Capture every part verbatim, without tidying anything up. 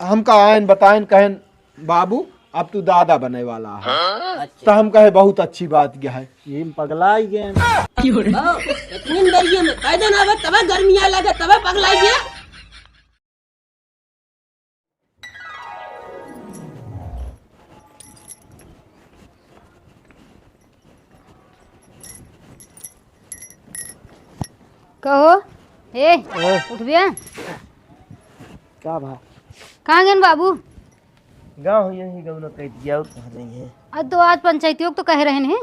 हमका आयन बतायन, कहन, "बाबू, अब तू दादा बने वाला है।" अच्छा। तो हम कहे, "बहुत अच्छी बात क्या है।" ये पगला ही गए। ओ, इतनी देरिये में कह देना, अब तबे गर्मिया लगे, तबे पगला ही गए। कहो, ए, हाँ। उठबे? का भा? कहाँ गए बाबू? गाँव यही गौना कह दिया, और कहाँ जाइए? आज तो आज पंचायतियों को तो कह रहे हैं।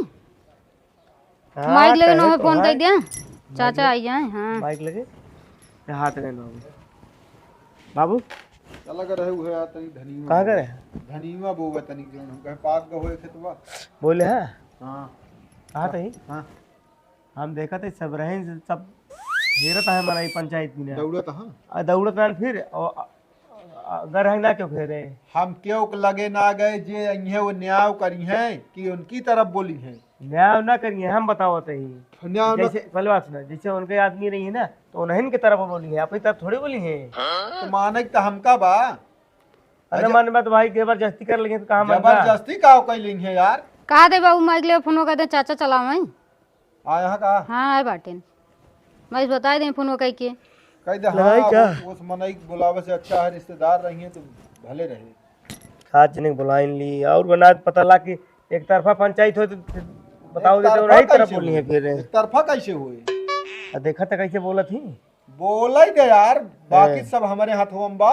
हाँ, माइक लगे कहे नोहे तो फोन है। कर दिया। चाचा आई जाए, हाँ। माइक लगे? हाथ रहे बाबू। बाबू? चला कर रहे हुए यार, तनी धनीवा कहाँ बोवे। करे? धनीवा बोवे तनी, जो हम कहे पाक गए हुए खेतवा। बोले, हाँ? हाँ। कहाँ तही? हाँ। हम देखत है सब रहे, सब घेरत है हमारा ये पंचायत में। दौड़त, हाँ। आ, दौड़त रहन फिर, और, आ, आ, अगर है ना क्यों घेरे? हम क्यों के लगे ना गए, जे इन्हें वो न्याय करी हैं कि उनकी तरफ बोली हैं? न्याय ना करिए, हम बतावत ही। न्याय ना जैसे, पहले बात सुना, जैसे उनके आदमी रही है ना, तो उन्हीं की तरफ बोली है, अपनी तरफ थोड़ी बोली है। तो माने तो हमका बा। अरे अच्छा। मन बात भाई, जबरदस्ती कर लेंगे तो कहाँ मन बा? जबरदस्ती का कर लेंगे यार? कहा दे बाबू, माइक ले फोन कर दे, चाचा चलावे। हाँ, यहाँ का? हाँ, आए बाटेन। मैं इस बताए दें फोन कह के। कह दे, लगाई हाँ, क्या? उस, उस मनई के बुलावे से अच्छा है, रिश्तेदार रही हैं तो भले रहे। सात जने के बुलाइन ली और बना पता ला कि एक तरफा पंचायत हो तो फिर बताओ एक दे तो तरफा नहीं तरफ कैसे बोली है होए? फिर। एक तरफा कैसे होए? आ देखा था कैसे बोलत ही? बोला ही दे यार, बाकी हैं। सब हमारे हाथों में बा।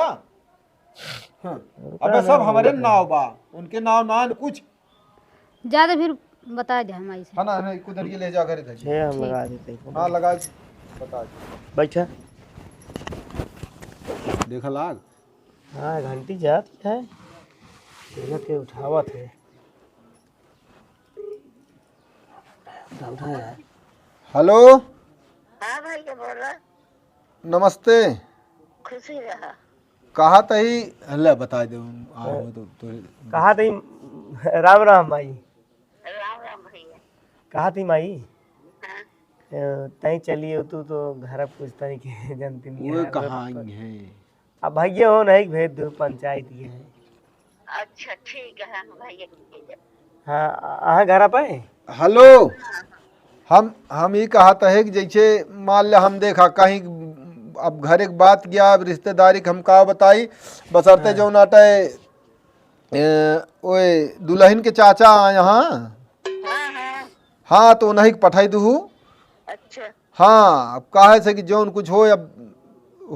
हाँ। रुका अबे सब ना, हमारे रुका। नाव बा, उनके नाव ना न कुछ। ज्यादा फिर बता दे हम ऐसे। है ना, है ना, कुदर के ले जा घरे धर। छे हम लगा देते हैं। हाँ, लगा, बता दे। बैठा। देखा लाग। हाँ, घंटी जात है। देखा के उठावत है। उठा, उठा यार। हेलो। हाँ भैया, बोला। नमस्ते। खुशी रहा। कहा तही, ले बता दे, आ, हाँ। हो तो, तो कहा तही, राम राम भाई। राम राम भैया। कहा तही माई? हाँ। ए, तई चलिए तू तो घर अब कुछ तरीके जनती नहीं वो है, कहाँ आई है? अब भैया हो नहीं भेज दो पंचायत के है। अच्छा, ठीक है, हम भैया के भेजब। हाँ, अहाँ घर पे? हेलो, हम, हम ई कहत है कि जैसे मान ले हम देखा कहीं अब घर एक बात गया, अब रिश्तेदारी के हम का बताई, बसरते हाँ। जौन आटे, ए, ओए दुल्हन के चाचा आए हाँ। हाँ, हाँ। हाँ, तो उन्हीं के पठाई दूँ। अच्छा। हाँ, अब काहे से कि जौन कुछ होए, अब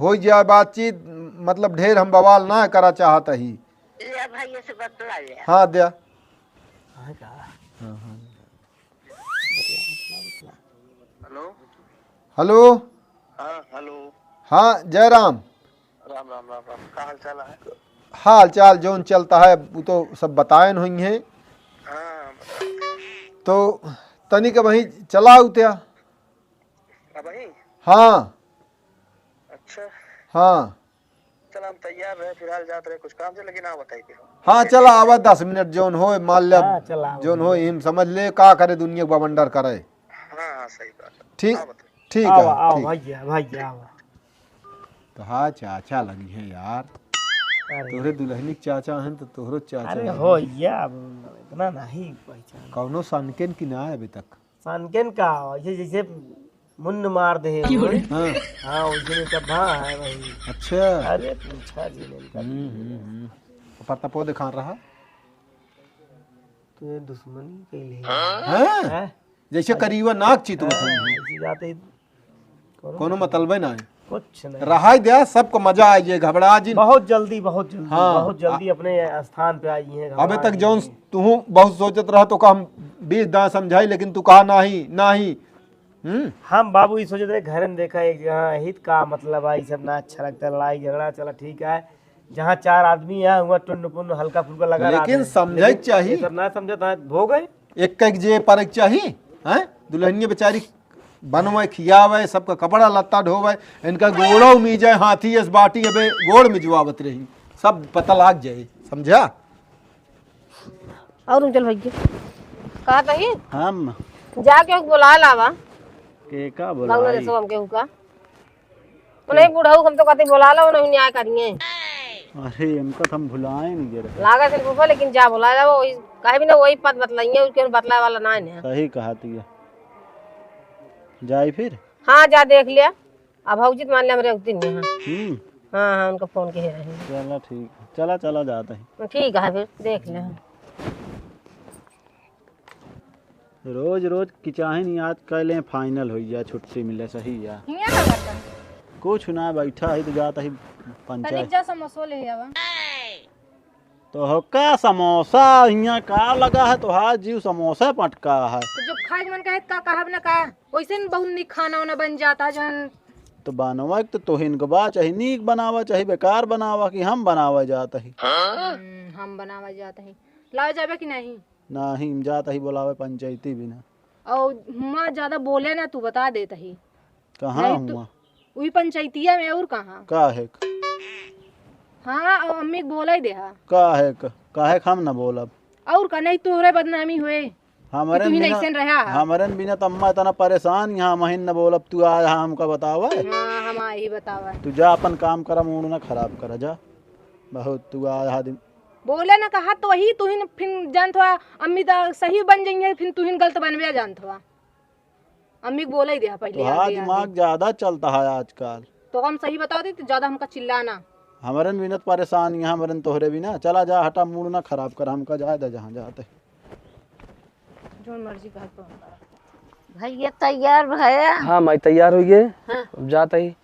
होइ जाए बातचीत, मतलब ढेर हम बवाल ना करा चाहत ही। ले भैया से बतला ले। हाँ, द्या। हाँ, का? हाँ, हाँ। हेलो। हेलो। हाँ, हेलो। हाँ, जय राम। राम, राम, राम, राम। का हाल चाल है? हाल चाल जौन चलता है, वो तो सब बतायन हुई हैं। हाँ, बताओ। तो तनिक वहीं चला उत्या। अबहीं? हाँ। अच्छा। हाँ। चल, हम तैयार रहे, फिलहाल जात रहे कुछ काम से, लेकिन आओ बताई दे। हाँ, चला आवा, दस मिनट जौन होए, मान ले, हाँ, चला आवा। जौन होए, हम समझ ले, का करे दुनिया के बवंडर करे। हाँ, हाँ, सही बात है। ठीक, आओ बताई। ठीक आओ, है, आओ, ठीक। भैया, भैया, आओ। तो हाँ, चाचा लगी है यार। अरे। तोहरे दुल्हनी के चाचा हैं तो तोहरो चाचा अरे लगी। हो, ये अब इतना नहीं पहचान। कौनो सनकेन की ना है अभी तक? सनकेन का, ऐसे जैसे मुन्न मार दे हैं क्यों वो। रे? हाँ। हाँ, उस दिन सब हाँ है वही। अच्छा। अरे पूछा जी ने इनका। हम्म, हम्म, हम्म। तो प्रतापो दिखा रहा। तू ये दुश्मनी कैले। हाँ? हैं? जैसे अरे। करीबा नाक चितवत हाँ, हैं। ऐसी बात है। कौनो कौनो मतलबे ना है। कुछ नहीं। रहाई द्या, सबको मजा आ जाए, घबरा जिन। बहुत जल्दी, बहुत जल्दी, हाँ। बहुत जल्दी आ- अपने स्थान पे आई हैं, अबे घबरा तक नहीं जौन हैं। तुहूँ बहुत सोचत रहा तो का हम बीस दाँय समझाई, लेकिन तू कहा नाही, नाही। हम्म? हम बाबू ई सोचत रहे, घरे में देखा एक जगह हित का मतलब है, ई सब ना अच्छा लगता, लड़ाई झगड़ा चला ठीक है, जहाँ चार आदमी है, हुआ टुन्न पुन्न हल्का फुल्का लगा रहा लेकिन है। समझे लेकिन चाहिए। ये सब ना समझत है, हो गए। एक एक जे परक चाही, हैं? दुल्हनिया बेचारी बनवे, खियावे, सबका कपड़ा लत्ता ढोवे, इनका गोड़ो मीजे, हाथी अस बाटी अबे गोड़ मिजवावत रही, सब पता लाग जाए, समझा? और उज्जवल भैया। का कही? हम। जाके ओके बोला लावा। के का गौना बोलाई? जैसे हमके हुका। नहीं बुढ़ऊ, हम तो कहते बोला ला, नहीं न्याय करिए। अरे, इनका तो हम भुलाए नहीं गे रहे। लागत है फूफा, लेकिन जा बोला जाओ, वही कहे भी ना, वही पत बतलाइए, उसके बतलाए वाला ना है। सही कहा तू ये। जाई फिर? हाँ, जा देख लिया। अब भौजी तो मान ले हमरे उस दिन यहाँ। हम्म। हाँ, हाँ, उनका फोन के रहे। चला ठीक है। चला, चला जाता है। ठीक है, फिर देख ले। रोज रोज किचाहिन याद कर ले, final होइ जा, छुट्टी मिले, सही या। हियाँ का करता है? कुछ ना, बैठा है तो जाता ही तनिक पंचायत। जा समोसो ले आवा। तो हो का समोसा, हियाँ का लगा है, तोहार जीव समोसा पटका है। तो जब खाए के मन कहे का कहब ना का, वैसे न बहुत निक खाना वाना बन जाता है जौन। तो बनवा के तो तोहिन के बा, चाहे नीक बनावा, चाहे बेकार बनावा, कि हम बनावा जाता ही। हम्म, हम बनावा जाता ही। लावा जाबे कि नहीं? नाही, हम जात ही बोलावे पंचायती भी ना। और हुआं ज्यादा बोले ना, तू बता देत ही। कहाँ नहीं तू हुआं? उही पंचायतिया में, और कहाँ? का है? हाँ, और अम्मी के बोला ही देहा। का है? का है हम ना बोलब? और का, नहीं तोहरे बदनामी हुए। हमरन तू ही बिना, नहीं सन रहा। हमरन बिना त अम्मा इतना परेशान यहाँ, हमहिन न बोलब, तू आया हमका बतावे। हाँ, हम आई बतावे। तू जा अपन काम करा, मूड ना खराब करा, जा। बहुत तू आया दिन। बोले ना कहा तो वही तू ही न फिन जानत हुआ, अम्मी त सही बन जाइए, फिन तू ही न गलत बनबे जानत हुआ। अम्मी के बोला ही दे पहले तोहार आगे, आगे। दिमाग ज्यादा चलता है आजकल। तो हम सही बता दी तो ज्यादा हमका चिल्लाना। हमरन बिना त परेशान यहाँ, हमरन तोहरे बिना। चला जा, हटा, मूड ना खराब कर, हमका जाए दे जहाँ जाते। जौन मर्जी कहत तो हम करब। भैया तैयार भया? हाँ माई, तैयार होइ गए। हाँ। अब जात ही।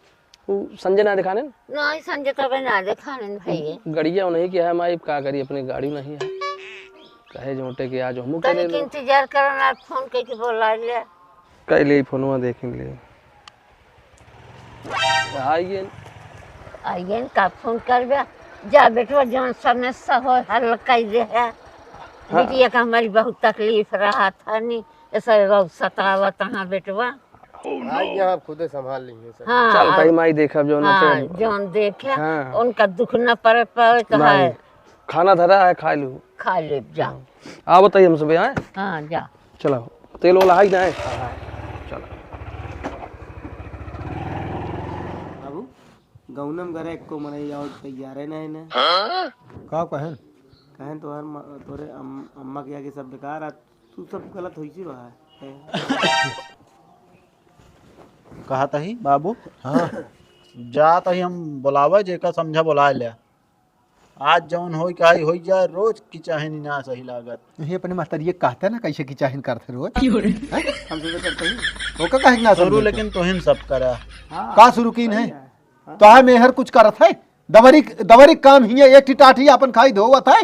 उ संजय ना देखाने न? नहीं, संजय तबे ना देखाने न भैया। गड़िया नहीं किया है माई, का करी, अपनी गाड़ी नहीं है। कहे जोटे कि आज हमू के ले तनिक लो। इंतजार करन, आप फोन करके बोला ले। कह ले फोनवा देख ले। आइए। आइए न, का फोन करबे? जा बेटवा, जौन समस्या हो हल कर दे है। हाँ। बिटिया का हमारी बहुत तकलीफ रहा था नी, ऐसा बहुत सतावत हाँ बेटवा। आज यहाँ आप खुदे संभाल ली हैं सब। हाँ, चल, ताई माई देखब जौन हाँ, होते। जौन देखे, हाँ। उनका दुख न पड़े पावे तो माई, है। खाना धरा है, खा लू। खा ले, जा। हाँ। आ बताइए हम सब आए। हाँ, जा। चलो, तेल वाला है कि नहीं? हाँ, हाँ। चलो। बाबू, गौनम घरे एको मनई और तैयारे नहीं ने। का कहेन? कहेन तोहर म-, तोरे अम-, अम्मा के आगे सब बेकार आ, तू सब गलत होई सी बा है। कहत ही बाबू। हाँ। जात ही हम बोलावे, जेका समझा बोलाए ले। आज जौन होई का होई जाए, रोज की चाहे नी ना सही लागत। ये अपने महतरिये कहते ना, कैसे की चाहे करते रोज। हैं? हम तो करते ही। ओका काहे के ना शुरू समझे लेकिन तोहिन सब करा। हाँ। का शुरू की नहीं? हाँ। तो है मेहर कुछ करत है? दवरी, दवरी काम ही है, एक ठी टाठी अपन खाई धोवत है।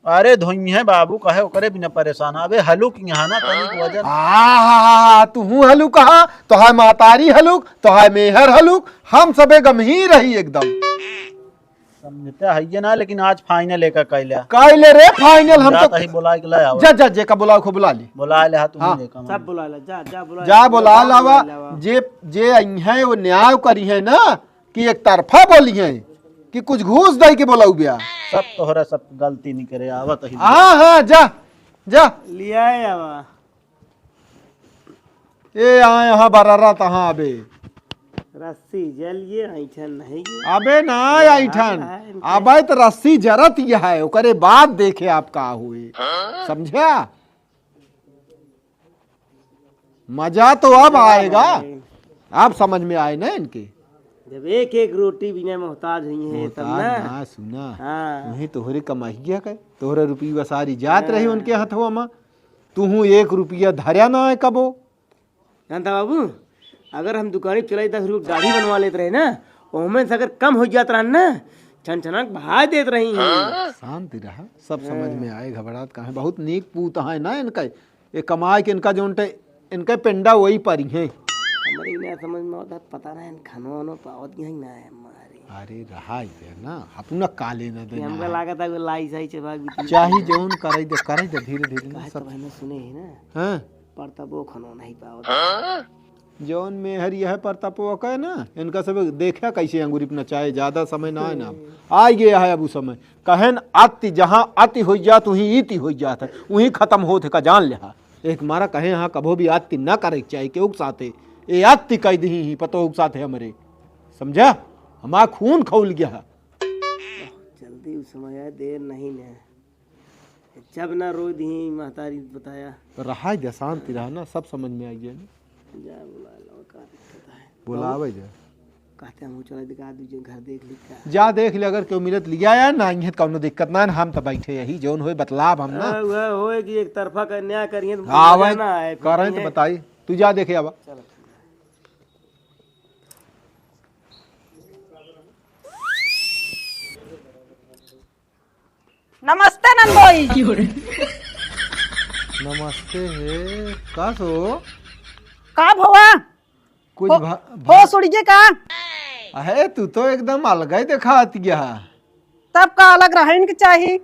अरे धोई है बाबू, कहे ओकरे बिना परेशान। अबे हलुक यहाँ ना तनिक वजन। आ, हा, हा, हा, तू हूँ हलुक कहा, तो है महतारी हलुक, तो है मेहर हलुक, हम सबे गम ही रही एकदम। समझते है ये ना, लेकिन आज final एका कैला। कैले रे final, हम जात तो ही बोला के ले आवा। जा, जा, जेका बोलाओ, खो बुला ली। बोला ले, हाँ, तू हाँ। जेका सब बोला ले, जा, जा बोला जा ले, बोला जा लावा, बोला लावा। जे, जे आई है, वो न्याय करी है ना, कि एक तरफा बोली है, कि कुछ घूस दई के बोलाऊ बिया। सब तोहरा सब गलती नहीं करे, आवत ही। हाँ, हाँ, जा, जा। लिया आवा। ए, आए यहाँ बरारा तहाँ अबे। रस्सी जल ये ऐठन नहीं ये। अबे ना, ऐठन। हाँ, इनके अबे तो रस्सी जरत ही है, ओकरे बाद देखे आप का हुए। समझा? मजा तो अब आएगा। अब समझ में आए ना इनके। जब एक एक रोटी बिना मोहताज हुई है तब मोहताज ना। ना, सुना। हाँ। वही तोहरे कमाइया का, तोहरे रुपया सारी जात रही हाँ। उनके हथवा में। तू हूँ एक रुपया धरया ना है कबो। जानता बाबू, अगर हम दुकानी चलाई दस रुपये दाढ़ी बनवा लेत रहे ना, ओहमे से अगर कम हो जात रहन ना, छन छना के भाई देत रही हैं। शांति रहा, सब समझ में आए, घबरात काहे। बहुत नीक पूत है ना इनका, ये कमाए के इनका जोन टे, इनका पेंडा वही परी हैं। हमरे इन्हें समझ में आवत है, पता ना इन खानो वानो पावत ही ना है हमारे। अरे रहा ये ना, अपना काले ना कि देना हमका है। लागत है वो लाई साई चबा बीती। चाहे जौन करे दे, करे दे धीरे धीरे ना, काहे सब तो भाई ने सुने है ना। हाँ। पर तब वो खानो नहीं पावत। जौन मेहर यह परतापवा कहे ना, इनका सब देखा कैसे अंगूरी पे नचाए, ज्यादा समय ना है ना। हम्म। आ गया है अब उ समय। कहेन अति, जहाँ अति होइ जात, वहीं इति होइ जात है, वहीं खत्म होत है का जान लिहा। एक मारा कहे हाँ, कभो भी अति ना करे के चाही केहू के साथे। ए अति कह दही ही पतोह के साथे हमरे। समझा? हमार खून खौल गया है। देव समय आए, देर नहीं ने। जब ना रो दी महतारी बताया। तो रहा जा, शांति रहा ना, सब समझ में आ गया ना। जा बुला लो, का दिक्कत है? बुलावे जा। कहते हम चला दिखा दीजिए, घर देख ली का। जा देख ले, अगर केहू मिलत लिया या ना, इहे कौनो दिक्कत ना, हम तो बैठे यही, जौन होए बतलाब हम ना। हाँ, वह होए कि एक तरफा का न्याय करिए, तो हाँ, मजा वही ना आए, फिर करें तो कहिए। बताई, तू जा देखे आवा। चलो। नमस्ते नंदोई। नमस्ते हे, का सो? का भवा? कुछ हो, भा-, हो भा-, सुड़िए का? अहे, तू तो एकदम अलग ही देखात गया। तब का अलग रहन के चाही?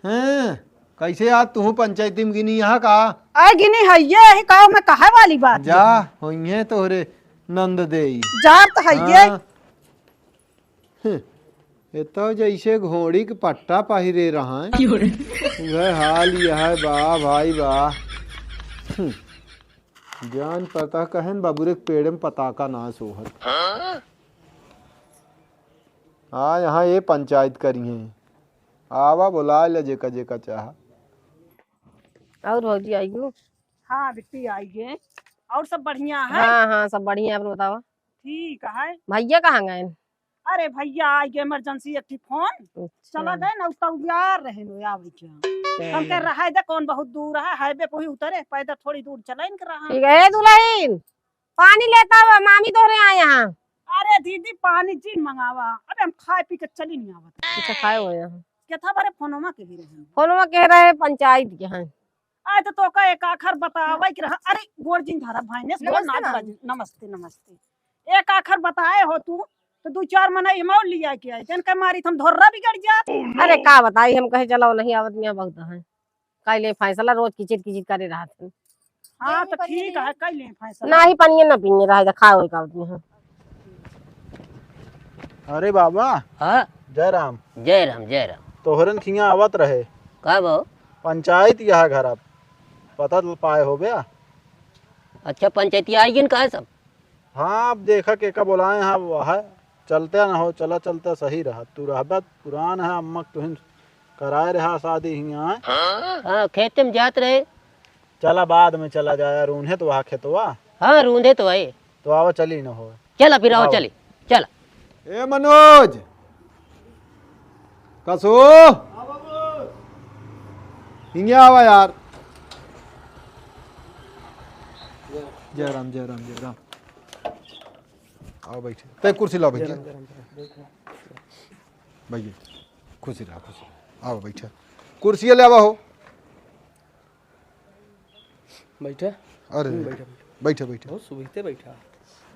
हैं? कैसे आज तू पंचायती में गिनी यहाँ का? आए गिनी है ये, यही का में कहे वाली बात जा, है। होइहे तोहरे नंद देई। जार तो है ये। हाँ। हम्म, ये तो जैसे घोड़ी के पट्टा पहिरे रहा है। क्यों रे? वह हाल यह है बा भाई बा। हम्म, जान पता कहन बाबू रे, पेड़ में पताका ना सोहत। हाँ, यहाँ ये पंचायत करी हैं। आवा, बुला ले जेका जेका चाहा। और भौजी आइयो? हाँ बिट्टी, आइए। और सब बढ़िया है? हाँ, हाँ, सब बढ़िया, अपन बतावा। ठीक है। भैया कहाँ गए? अरे भैया, आइए emergency एक ठी फोन। अच्छा। चला गए ना, उतना उजियार रहे लो, आवे क्या? चलो। हमके रहे दे, कौन बहुत दूर है, highway पे ही उतरे, पैदल थोड़ी दूर चले इनके रहा। ठीक है, ए दुल्हन, पानी लेता हुआ, मामी तोहरे आए यहाँ। अरे दीदी, पानी जिन मंगावा, अबे हम खाए पी के चली नहीं आवत। अच्छा, खाए हुए हैं। केथा बारे फोनवा के ही रहे। फोनवा के रहे, पंचायत के हैं। आए तो तोका एक आखर बतावे के रहा। अरे गोड़ जिन धरा भाई ने, नमस्ते गोड़ नाथ ना। बाजी। नमस्ते, नमस्ते। एक आखर बताए हो तू, तो दू चार मनई हम और लिया के आए। जन के मारी हम धोर्रा बिगड़ जात। अरे का बताई, हम कहे चलो नहीं आवत, यहाँ बहुत है। काई ले फैसला, रोज किचिर किचिर करे रहत हैं। हाँ, तो ठीक है, काई ले फैसला। नाही, पनिये ना पीने रहे, खाओ एक आवत नहीं। अरे बाबा। हाँ? जय राम। जय राम, जय राम। तोहरन खिया आवत रहे। का बा? पंचायत यहाँ घर आप पता ल पाए होबे। अच्छा, पंचायती आई गइन का सब? हाँ, अब देखा के का बोलाए हैं, वह चलते ना हो, चला चलते सही रहा। तू रहबा पुरान है, अम्मा के तुहिन कराए रहा शादी हियाँ। हाँ, खेते में जात रहे। चला बाद में चला जाया, रूंधे तो वहाँ खेतवा। हाँ, रूंधे तो आए। तो आवा चली न हो। चला फिर आवा, आवा। चली, चला। ए मनोज, कसो? हिंगे आवा यार। जय राम, जय राम, जय राम। आओ बैठे। ते कुर्सी लाओ भैया। जय राम, जय राम, जय राम। भैया, खुशी रहा, खुशी रहा। आओ बैठे। कुर्सी ले आवा हो। बैठा। अरे, हम्म, बैठा, बैठा। बैठा, बैठा। बहुत सुबीते बैठा।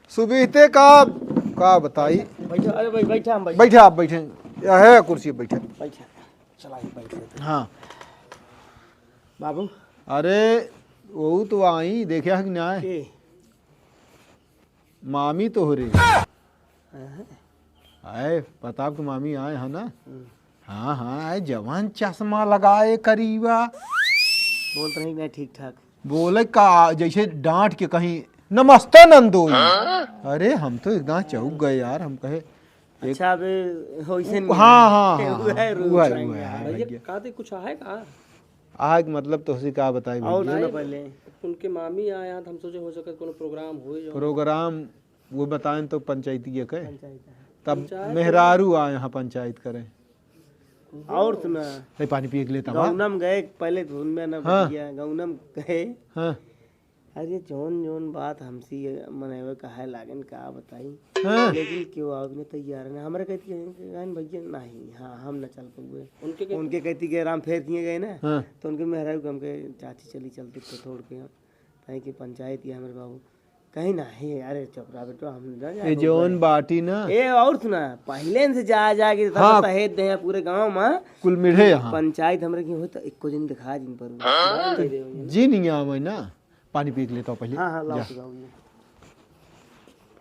सुबीते का, का बताई? बैठा, अरे भाई, बैठा, हम बैठा। बैठा, आप बैठे। यह है कुर्सी, बैठा। बैठा। चला, ये बैठ लेते हैं। हाँ। बाबू। अरे, वो तो आई, देखे है कि ना? के? मामी तोहरे। हाँ। आए, प्रताप के मामी आए हैं ना? हम्म। हाँ, हाँ, आए, जवान चश्मा लगाए करीबा। बोलत रही नहीं ठीक ठाक। बोले का, जैसे डांट के कहीं, "नमस्ते नंदोई।" हाँ। अरे, हम तो एकदम चौंक गए यार, हम कहे, एक अच्छा, अब वैसे नहीं हाँ, है। हाँ, हाँ, वह हाँ, रूप वह, नहीं वह, है। हाँ, भैया, भैया। का दे कुछ आहे का? आग मतलब तोहसे का बताई और भैया? सुना पहले। उनके मामी आए हैं, तो हम सोचे हो सके कोनो प्रोग्राम होई जो। प्रोग्राम वो बताएं तो पंचायती के कहे। पंचायत है। तब पंचायत मेहरारू आए हैं पंचायत करें। और सुना। ए, पानी पिए के लेता बा। गौनम गए, पहले धुन में ना हाँ। बजिया, गौनम गए। हाँ। अरे जौन जौन बात हमसे ये मनई कहे लागेन का बताई। हाँ। लेकिन केहू आवे के तैयार ना। हमरे कहती है, "भैया नहीं, हाँ, हम ना चल पउबे।" उनके कहती उनके कहती के राम फेर किए गए ना, हाँ। तो उनके मेहरारू के हमके, "चाची चली चलती तो छोड़ के हम, ताई की पंचायत ये हमरे बाबू।" कहीं ना, "हे, अरे चुप रहा बेटो, हम ना जाए।" जौन बाटी ना। ए, और सुना, पहले से जा, जा के हाँ। सहेज दे हैं पूरे गाँव में। कुल मिढ़े यहाँ। पंचायत हमरे की होई तो एको दिन दिखा दिन पर। हाँ। जी नहीं आवे ना। पानी पी के लेता हूँ पहले। हाँ, हाँ, लाओ, जा। पिलाओ ये।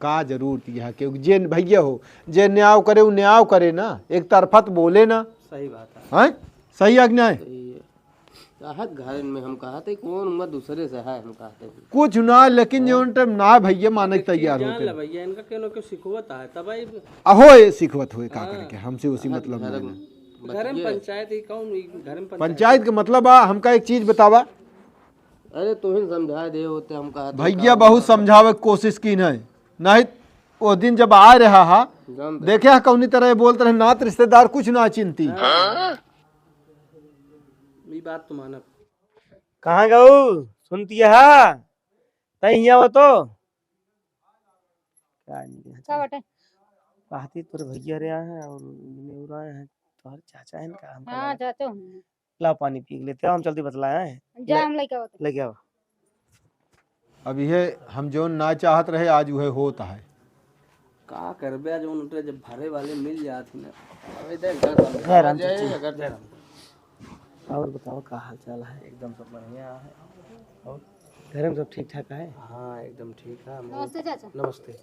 का जरूरत यह, क्योंकि जे भैया हो, जे न्याय करे, उ न्याय करे ना, एक तरफा तो बोले ना। सही बात है। हैं? सही है कि नहीं? सही है। चाहत घरन में हम कहते, कौन उम्र दूसरे से है, हम कहते। कुछ ना, लेकिन हाँ। जौन टाइम ना भैया माने के तैयार होते। भैया, इनका केनो के सिखवत है, तब आई। अहो, ये सिखवत हुए, का हाँ। करके, हमसे उसी मतलब नहीं है। घर में पंचायत ही कौन हुई? घर में पंचायत। पंचायत के मतलब बा, हमका एक चीज बतावा। अरे, तू ही समझा दे होते, हम कहा तो भैया का बहुत हुआ? समझावे के कोशिश की नहीं, नहीं वो दिन जब आ रहा हा, जानते। देखे हा कौनी तरह बोलत रहे, नात रिश्तेदार कुछ ना चिंती। हाँ। ई बात तो मानब। कहाँ गऊ? सुनती है? तई हियाँ हो तो? का नहीं है? का बाटे? कहती तोरे भैया रे आए हैं और इन्हें और आए हैं, तोहर चाचा है ना का? हमका हाँ, लगा। चाचा हूँ। ला पानी पी के लेते हैं, हम चलते बतलाए हैं। जा, ले, हम लेके आवत हैं। लेके आओ। अब यह हम जौन ना चाहत रहे, आज वह होत है। का करबे, आज उनके जब भरे वाले मिल जात ही ना। अबे देख, घर बंद जय राम कर दे, चाची। घर जय राम। और बताओ, का हाल चाल है? एकदम सब बढ़िया है। और घर में सब ठीक ठाक है? हाँ, एकदम ठीक है। नमस्ते चाचा। नमस्ते।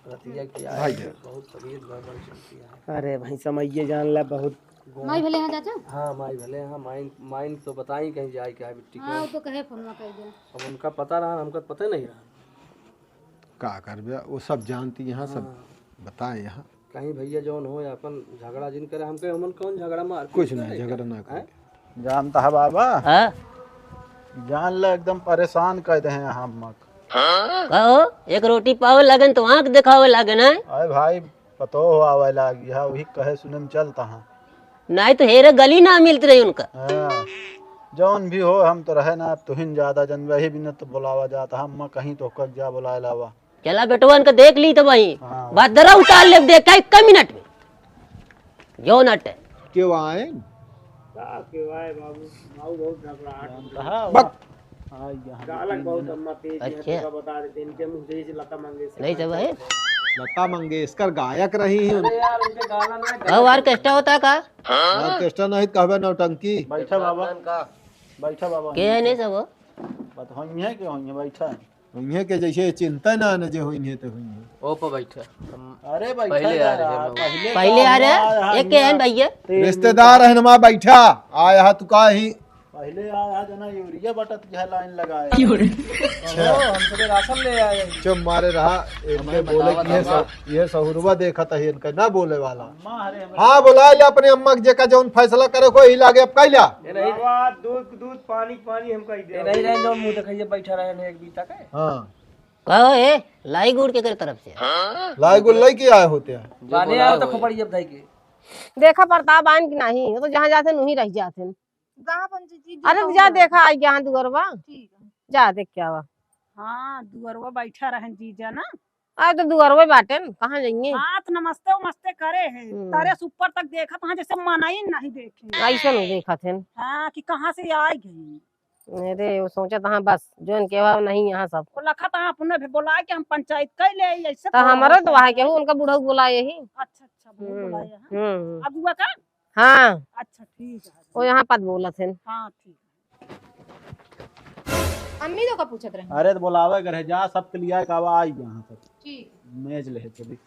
रतिया की भाई आए, जान। बहुत तबीयत गड़बड़ चलती है। अरे भाई, समइये जान ला बहुत। माई भले हैं चाचा? हाँ, माई भले हैं। माई, माई तो बताई कहीं जाए के है बिट्टी को। हाँ, वो तो कहे फोन में कर दे। अब उनका पता रहा, हमका पता नहीं रहा। का करबे, वो सब जानती यहाँ, सब हाँ। बताए यहाँ। कहीं भैया जौन हो, अपन झगड़ा जिन करे, हमके हमन कौन झगड़ा मार कुछ नहीं, झगड़ा ना करे। जानता है बाबा? हाँ? जान ले, एकदम परेशान कर दे हैं हम। कहो, एक रोटी पावे लागन तो आँख देखावे लागन है। अरे भाई, पतो हो आवे लाग, यह वही कहे सुने में चलता है। नहीं तो हेरे गली ना मिलत रही उनका। हाँ, जौन भी हो, हम तो रहे ना, अब तुहिन ज्यादा जन, वही बिना तो बुलावा जाता है। अम्मा कहीं तो कब जा बुलाए लावा। चला बेटवन के देख ली तो वही। हाँ। बदरा उतार ले, देखा एक मिनट में। जो नट है। क्यों आए? का क्यों आए बाबू? बाबू बहुत घबराहट है। बक। हाँ, यहाँ गालक बहुत अम्मा तेज है, अच्छा। तुमका बता देते, इनके मुँह से लता मंगेशकर नहीं सब है। लता मंगेशकर गायक रही हैं। अरे यार, उनके गाना ना गाओ, ऑर्केस्ट्रा होता का? ऑर्केस्ट्रा नहीं, कहबे नौटंकी। बैठा बाबा। बैठा बाबा। के है नहीं सब? बात होइए के होइए, बैठा। उन्हें के जैसे चिंता ना न जे होइहे तो होइहे। ओ पर बैठा। हम अरे बैठा पहले आ रहे हैं, पहले पहले आ रहे हैं। एक के हैं भैया? रिश्तेदार है ना, बैठा। आया है तू का ही? पहले आया है जना यूरिया बटत के लाइन लगाए। अच्छा। ओ, हम सबे राशन ले आए। चुप मारे रहा, इनके हमें बोले बतावा कि ये था सब, ये सहुरवा देखत है, इनका ना बोले वाला। अम्मा, अरे, हमें हाँ, बुला ले अपने अम्मा के, जेका जौन फैसला करे को ही लागे, अब कैला। ए, नहीं। बाबा, दूध, दूध, पानी, पानी हम कह दे। ए, नहीं रहे, जौन मुंह देखइए, बैठा रहे ना एक बीता के। हाँ। कहो, ए, लाई गुड़ के कर तरफ से। लाई गुड़ लाई के आए होते हैं। बाने आओ तो खोपड़ी जब धाई के। देखा प्रताप आइन कि नहीं, वो तो जहाँ जाते हैं, वहीं रह जाते हैं। कहाँ पंडित जी? अरे जा देखा, आई यहाँ दुअरवा। ठीक है। जा देख के आवा। हाँ, दुअरवा बैठा रहन जीजा ना। अरे तो दुअरवा बाटे न, कहाँ जाइए? हाथ नमस्ते उमस्ते करे है। हम्म। तारे से ऊपर तक देखत हाँ, जैसे मनई नहीं देखे। ऐसे नहीं देखत हैं। हाँ, कि कहाँ से आ गई। अरे, वो सोचत हाँ बस, जो इनके अभाव नहीं यहाँ सब। वो लखत हाँ अपने भी बोला कि हम पंचायत कर ले, ऐसे तो तो हमारा होता तो वहाँ है। केहू उनका बुढ़ऊ बोला यही। अच्छा, अच्छा, वो हम्म, बोला है, हाँ। हम्म। अब हुआ का? हाँ। अच्छा, ठीक है। वो यहाँ पद बोलत हैं। हाँ, ठीक है। अम्मी तो का पूछत रहे। अरे, तो बोलावे घर है, जा, सबके लिए आए, कहवा आई यहाँ सब। ठीक। मेज ले चली।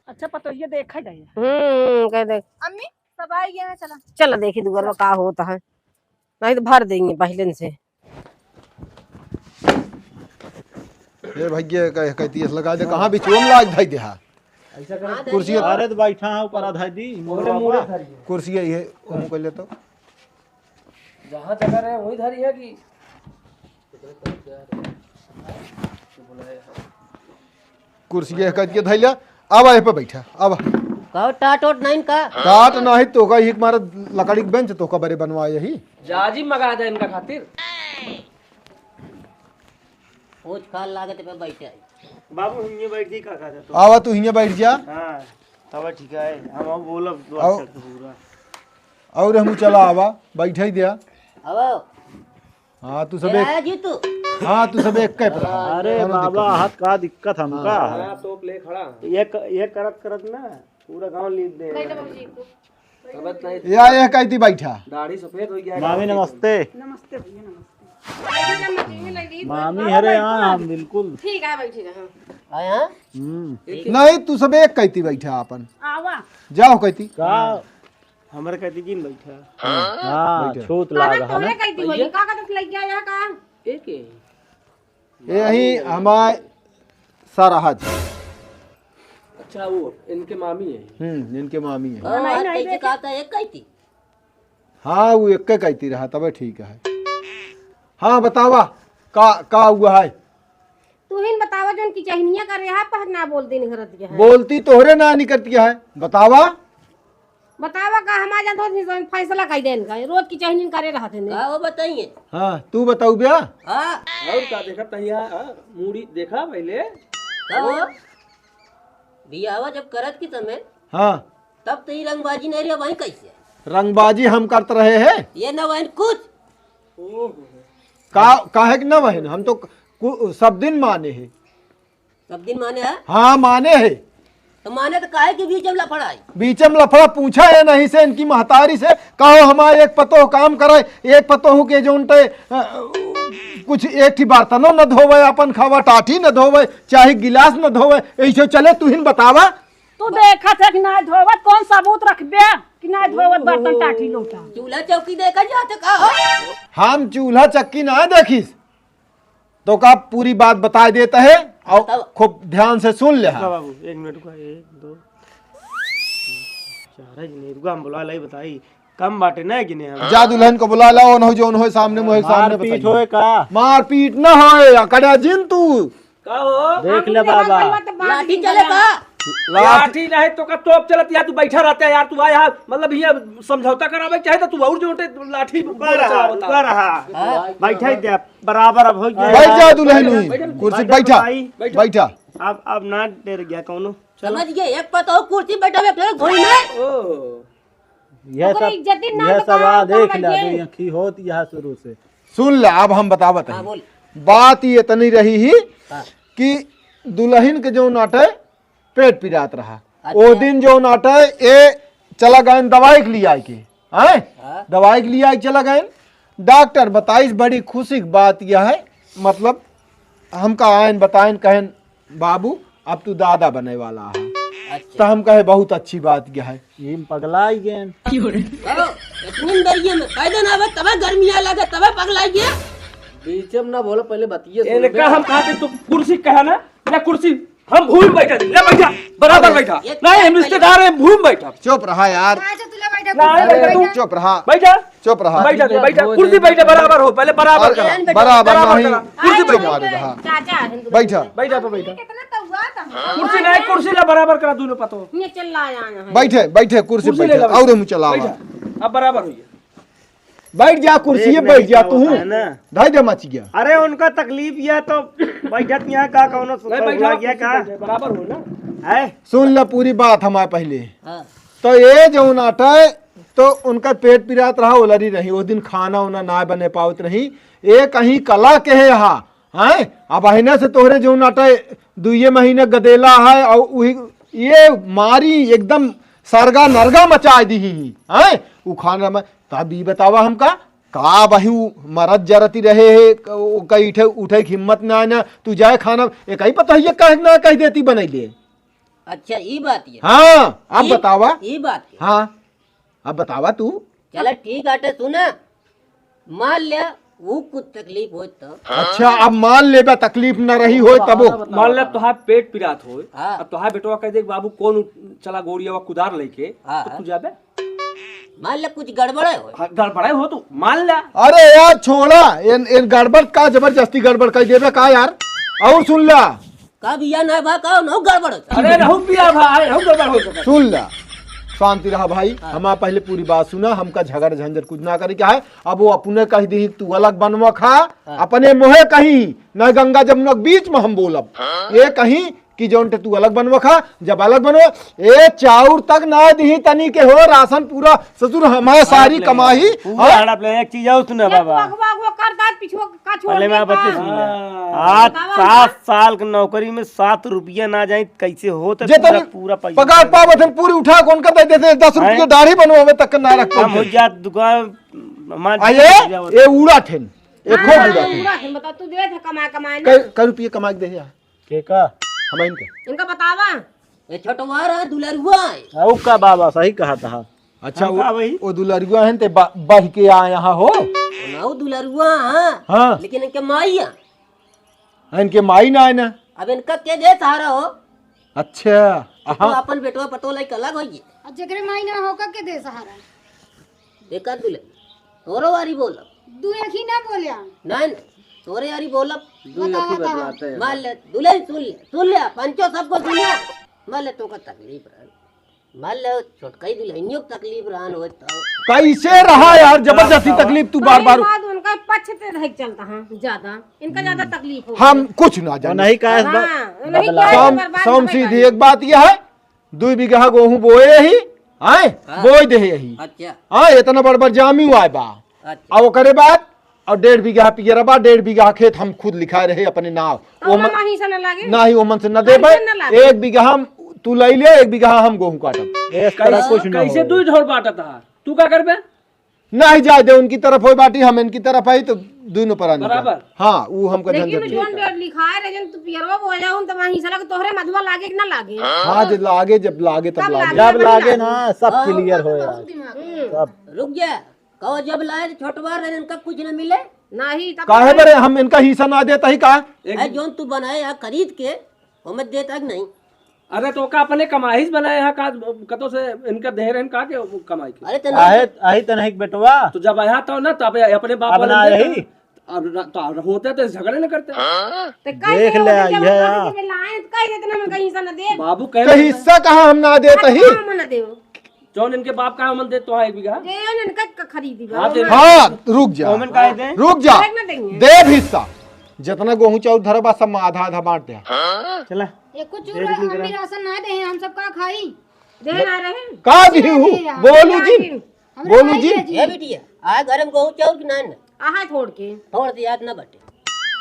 अच्छा, पतोहिया देखा जाए। हम्म, कह दे। अम्मी, सब आई गया है, चला। चला देखी दुआर में का होता है, नहीं तो भर देंगे पहले से। ए भैया, कह, कहती है, लगा दे, कहाँ बिचुआ में लाग धाई दे हा? ऐसा कर, कुर्सी अरे तो बैठा है ऊपर आधा दी, मोरे मोरे धरी है। कुर्सी यही है, ओम कर ले तो। जहाँ जगह रहे वहीं धरी है कि कुर्सी ये कह के धैला, अब आए पे बैठा, अब। का टाट ओट नहीं का? टाट नहीं तो का, एक मारा लकड़ी के बेंच तो का बरे बनवा यही। जाजी मगा दे इनका खातिर। ऊँच खाल लागत पे बैठे। बाबू, हिंगे बैठ जी, का कहत है तू? आवा, तू हिंगे बैठ जा। हाँ, तब ठीक है, हम अब बोलब दो आओ। अक्षर तो पूरा। और हम चला आवा, बैठे ही दिया। आवा। हाँ, तू सब ए, एक, आया जी तू। हाँ, तू सब एक कैप रहा। अरे दोनों बाबा, दिक्कत। हाथ का दिक्कत हमका हाँ। है। हाँ, तोप ले खड़ा। ये क-, ये करत करत ना पूरा गांव लीद दे। बैठो बाबूजी, एक तो। या, या, कहती बैठा। दाढ़ी सफेद हो गया है। मामी, नमस्ते। नमस्ते भैया, नमस्ते। मामी, अरे, हाँ, हम बिल्कुल। ठीक है, बैठी रहा। आया? हम्म। नहीं, तू सब एक कहती बैठा अपन। आवा। जाओ कहती। का? हमरे कहती जिन बैठा। हाँ, बैठा। छूत लाग है ना। तोहरे कहती होई, का कहत लग गया यहाँ का? एक ही। यही हमार सरहज। अच्छा, वो इनके मामी है। हम्म, इनके मामी है। हाँ, नहीं, आज नहीं, कैसे बेटा। कहा था, एक कही थी? हाँ, वो एक कही थी रहा, तबे ठीक है। हाँ, बतावा, का, का हुआ है? तू ही न बतावा, जौन की चहनिया करे है, पहक ना बोल दिन करत है। बोलती तोहरे ना निकरती है, बतावा। बतावा का, हम आ जात होत ही फैसला कई देन का, रोज की चहनिन करे रहत है। का हो बताइए? हाँ, तू बताऊ ब्या। हाँ। और का देखत है यार, हाँ, मूड़ी देखा पहले। का हो? बियाहवा जब करत की समय, हाँ। तब तो ई रंगबाजी नहीं रहे, वहीं कैसे? रंगबाजी हम करत रहे हैं। ये न वहीं कुछ। का, काहे के न वहीं? हम तो कु-, सब दिन माने हैं। सब दिन माने है? हाँ, माने है। तो माने तो काहे के बीच में लफड़ा है? बीच में लफड़ा पूछा है नहीं से इनकी महतारी से, कहो हमारे एक पतोह काम करे, एक पतोह के जौन ते, अ, कुछ एक ठी बर्तनो न धोवे, अपन खावा टाठी न धोवे, चाहे गिलास न धोवे, ऐसे चले, तू ही न बतावा। तू देखत है कि ना धोवत, कौन सबूत रखबे कि ना धोवत बर्तन टाठी लोटा? चूल्हा चौकी देखा जात का हो? हम चूल्हा चक्की ना देखिस, तो का पूरी बात बताए देत है और बताओ। खूब ध्यान से सुन ले। रुका बाबू, एक मिनट रुका, एक, दो, चार है जी, नहीं रुका, हम बुला लाई, बताई, कम बाटे ना गिने हम। जा दुल्हन को बुला लाओ, न हो जो न हो सामने मुहे सामने मारपीट बताइए। होए का? मारपीट ना होए, अकड़ा जिन तू। का हो? देख ले बाबा। लाठी चले का? लाठी नहीं तो का तोप चलत यार, तू बैठा रहता है यार, तू आया, मतलब ये समझौता करावे चाहे तो तू और जो उठे लाठी रुका रहा, चलावता। रुका रहा। हाँ। बैठा ही दे, बराबर अब हो गया। बैठ जा दुल्हन हुई, कुर्सी बैठा, भाई। बैठा। अब, अब ना डर गया कौनो। चलो। समझ गए, एक पतोह कुर्सी बैठा में फिर घोड़ी में। ओह। यह ओकरे सब, इज्जती ना यह तो सब का आ देख होता ले, है? अभी अखी होत यहाँ शुरू से। सुन ले, अब हम बतावत हाँ, हई। बोल। बात ये इतनी रही ही हाँ। कि दुल्हन के जो नाटे पेट पिरात रहा। अच्छा। ओ दिन जो नाटे ए चला गए दवाई के लिए आए के, हैं? हाँ। दवाई के लिए आए चला गए। डॉक्टर बताइस, बड़ी खुशी की बात यह है, मतलब हमका आयन बतायन कहन, "बाबू, अब तू दादा बने वाला है।" अच्छा। तो हम कहे, "बहुत अच्छी बात यह है।" ये पगला ही गए। बाबू, इतनी दरिया में पैदा ना आवे, तबे गर्मी आ लगे, तबे पगला गया। बीच में ना बोलो, पहले बतिये सुन इनका बे। हम कहा कि तू कुर्सी कहा ना, ना कुर्सी, हम भूमि बैठा दी, ले बैठा, बराबर ये बैठा। ये नहीं, हम रिश्तेदार हैं, भूमि बैठा। चुप रहा यार। अच्छा, तू ले बैठा, नहीं, कुर्सी बैठा तू। बैठा। चुप रहा। बैठा। चुप रहा। बैठा दे, बैठा। कुर्सी बैठा, बराबर हो, पहले बराबर अरे, करा। बराबर बराबर नहीं। करा। कुर्सी चुप बैठा। मारे रहा। चाचा, हिंदू बैठा। बैठा पे बैठा। कितना तौआ था। कुर्सी नहीं, कुर्सी ला बराबर करा दोनों पतो। ये चल ला आया है। बैठे, बैठे, कुर्सी कुर्सी ले बैठे। ला और हम चलावा। बैठा। अब बराबर हो गया। बैठ जा, कुर्सी देख पे बैठ नहीं जा क्या तू। होता है ना। ढाई दे मच गया। अरे, उनका तकलीफ यह तो बैठत यहाँ का कौनो नहीं, सुखा बैठा, हुआ गया कुर्सी का? बैठे, बराबर हो ना। है? सुन ले पूरी बात हमारे पहले। हाँ। तो ये जो नाटा है, तो उनका पेट पिरात रहा, ओलरी रही। वो दिन खाना उना ना बने पावत रही। ये कहीं कला के है यहाँ, हैं? अब अहिना से तोहरे जो नाटा है, दुइये महीने गदेला है, और वही ये मारी एकदम सरगा नरगा मचा दी ही, हैं? उ खाना में, तब ई बतावा हमका, का बही उ मरत जरती रहे है, क-, उ कहीं उठे, उठे के हिम्मत ना है ना, तू जाए खाना, एक ही पता है ये कह ना कह देती बनैले। अच्छा, ई बात ये। हाँ, अब ई, बतावा। ई बात ये। हाँ, अब बतावा तू। चला ठीक आटे, सुना, मान लिया वो कुछ तकलीफ होत तो। अच्छा, अब मान लेबे तकलीफ न रही होय तबो। मान ले तोहार पेट पिरात होय, हाँ। अब तोहार बेटवा कह दे, "बाबू कौन उठ-, चला गोड़िया कुदार लेके," हाँ। तो तू जाबे? मान ले कुछ गड़बड़े होय। हाँ, गड़बड़े हो तू, मान ले। अरे यार छोड़ा, इन, इन गड़बड़ का जबरदस्ती गड़बड़ कर देबे का यार? और सुन ला, का बिया ना भा का नौ गड़बड़ होता। अरे रहू बिया भा, अरे रहू गड़बड़ हो सकता। सुन ला, शांति रहा भाई, हाँ। हमार पहले पूरी बात सुना, हमका झगड़ झंझट कुछ ना करे क्या है। अब वो अपने कह दी तू अलग बनवा खा, हाँ। अपने मुँहे कहीं, न गंगा जमुना के बीच में हम बोलब। हाँ। ये कहीं कि जौन ते तू अलग बनवा खा, जब अलग बनवा, ए चाउर तक ना दिही तनी के हो, राशन पूरा ससुर हमार सारी कमाई। पूरा हाँ? हड़प ले, एक चीज और सुना ये बाबा। अगवा, अगवा कर दांत पिछुआ का छोड़ पहले दे मैं बच्चे का। सुन ले। हाँ। आज बतावा सात ना। साल के नौकरी में सात रुपया ना जाए, कैसे हो तो जे पूरा, तनी पूरा पैसा पगार पावत हन, पूरी उठा के उनका दे देते, दस रुपया हैं? दाढ़ी बनवावे तक ना रख हम हो पाते। जात दुकान, मान आ ये, ये उड़ा ठेन, ये खूब हाँ, उड़ा ठेन। उड़ा ठेन, बता, तू दे दे कमा, कमाए ना। कै, कै रुपया कमा के दे यार? के का? हम इनके। इनका बतावा। ये छोटवा रहा, दुलरुआ है। हाँ, ऊ का बाबा, सही कहा था। अच्छा, हम वो, का भाई? वो दुलरुआ हैं ते बा-, बढ़ के आए यहाँ हो। ना, वो दुलरुआ, हाँ। हाँ। लेकिन इनके माई है। हाँ, इनके माई ना है ना। अब इनका के दे सहारा हो? अच्छा। तू हाँ। अपन बेटवा पतोह लइके अलग होइ गए। अब जेकरे माई ना होकर के दे सहारा। एकर दुल्हन, तोरो वारी बोलब। दू एक ही ना बोल्या। नहीं, नहीं, तोरे वारी बोलब। दू एक ही बतावा, बतावा। बतलाते हैं। मान ले, दुल्हन सुन ले, सुन ले, पंचो सबको सुन ले। मान ले, तोका तकलीफ रहन। मान ले, छोटकई दुल्हनियों के तकलीफ रहन होत तो। कैसे रहा यार, जबरदस्ती हाँ, हाँ। तकलीफ तू बार बार। बाद उनका पक्ष पे रह के चलता है ज्यादा, इनका ज्यादा तकलीफ हो। हम कुछ ना वो जाने। नहीं कहा इस बार। हाँ, वो नहीं बदला। कहा इस बार, बात सोम नहीं सीधी कहा। एक बात यह है, दुई बीघा गोहूँ बोए ही, आए, हाँ। बोए दे ही। अच्छा। हाँ, इतना बड़ बड़ जामी हुआ है बा। अच्छा। अब ओकरे बाद, और डेढ़ बीघा पियरा बा, डेढ़ बीघा खेत हम खुद लिखाए रहे अपने नाव। तो ओमन, ओमन हिस्सा न लागे? नाही, ओमन से न देबे। कैसे न लागे? एक बीघा हम, तू लई ले, एक बीघा हम गोहूँ काटब। इस तरह कैसे, कुछ न कैसे हो। दुई ढोल बांटत हा? तू का करबे? नाही जाए दे, उनकी तरफ होई बाटी, हम इनकी तरफ आई, तो दोनों परानी का। बराबर। हाँ, वो हमका लेकिन झंझट नहीं। जोन जो लिखाए रहे, जन तू पियरवा बोल जाऊन, तो वहीं से लगे तोहरे मधुआ लागे कि ना लागे? हाँ, जब लागे, जब लागे, तब तब लागे। लागे, जब तब लागे लागे। ना, सब हाँ। क्लियर हो यार। हम्म। सब। रुक जा, कहो जब लाए तो छोटवा रहे, इनका कुछ ना मिले? नहीं, तब काहे तो बरे हम इनका हिस्सा ना देता ही का? एक अरे जोन तू बनाए है खरीद के, वो मत देता कि नहीं? अरे तो का अपने कमाई से बनाए है का? कतो से इनका दे रहे हैं का के वो कमाई के? अरे तो काहे, नहीं। अही तो नहीं बेटवा। तो जब आया तो ना, तब अपने बाप अब वाले ना ने रही। अब ना, तो अब होते तो झगड़े न करते। तो कह देख दे, ले, उनके ये जब आ। लाए तो कह देते ना, हम कहीं से न दे। बाबू कह तो देते। हिस्सा कहाँ हम ना देता ही? हम ना दे। जौन इनके बाप का हमन दे तो हाँ एक बीघा। दे इनका क-, खरीदी बा। हाँ, दे। हाँ, रुक जा। हमन काहे दे? रुक जा। अलग ना देंगे। देब हिस्सा। जितना गोहूँ चाउर धरा बा, सब में आधा आधा बांट दे। चला। ये कुछ देख ली हम जरा। भी राशन ना दे, हम सब का खाई? दे ना रहे। का दिही हूँ? दे यार। बोलू जी। हम बोलू खाई जी। ले जी। ए बिटिया, आ घर में गोहूँ चाउर की ना न? आहा, थोड़ के। थोड़ से याद ना बटे।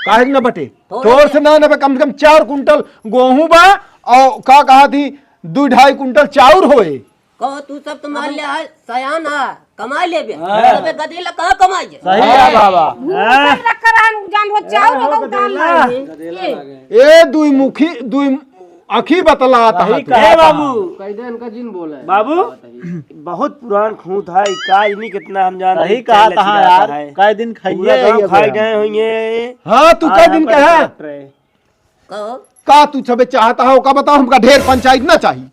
काहे के ना बटे? थोड़ थोड़ के। से ना, ना बे, कम से कम चार कुंटल गोहूँ बा, और का कहा थी, दू ढाई कुंटल चाउर होए। कहो, तू सब तो मान ले, आज सयान आ, कमा लेबे। हाँ। अबे गधे ला कहाँ कमाई है? सही है बाबा। भूख हाँ। से रख कर आन, जान हो, चाउर हाँ, होगा, उतार गधेला। लाए। गधेला ये। लागे। ए, दुई मुखी, दुई आँखी बतलात सही है तू। कहा ए बाबू। कह दे, इनका जिन बोला है। बाबू, बताइए। बहुत पुरान खूंट है, का इन्हीं कितना हम जान सही रहे, कहा पहले तहा चिल्लाता यार, है। कई दिन खाइए पूरा गाँव ये खाए बड़ा। गए होंगे। हाँ, तू हाँ, कई दिन यहाँ पर कहा? काट रहे। कहो। का तू सबे चाहता है, ओका बताओ, हमका ढेर पंचायत ना चाहिए।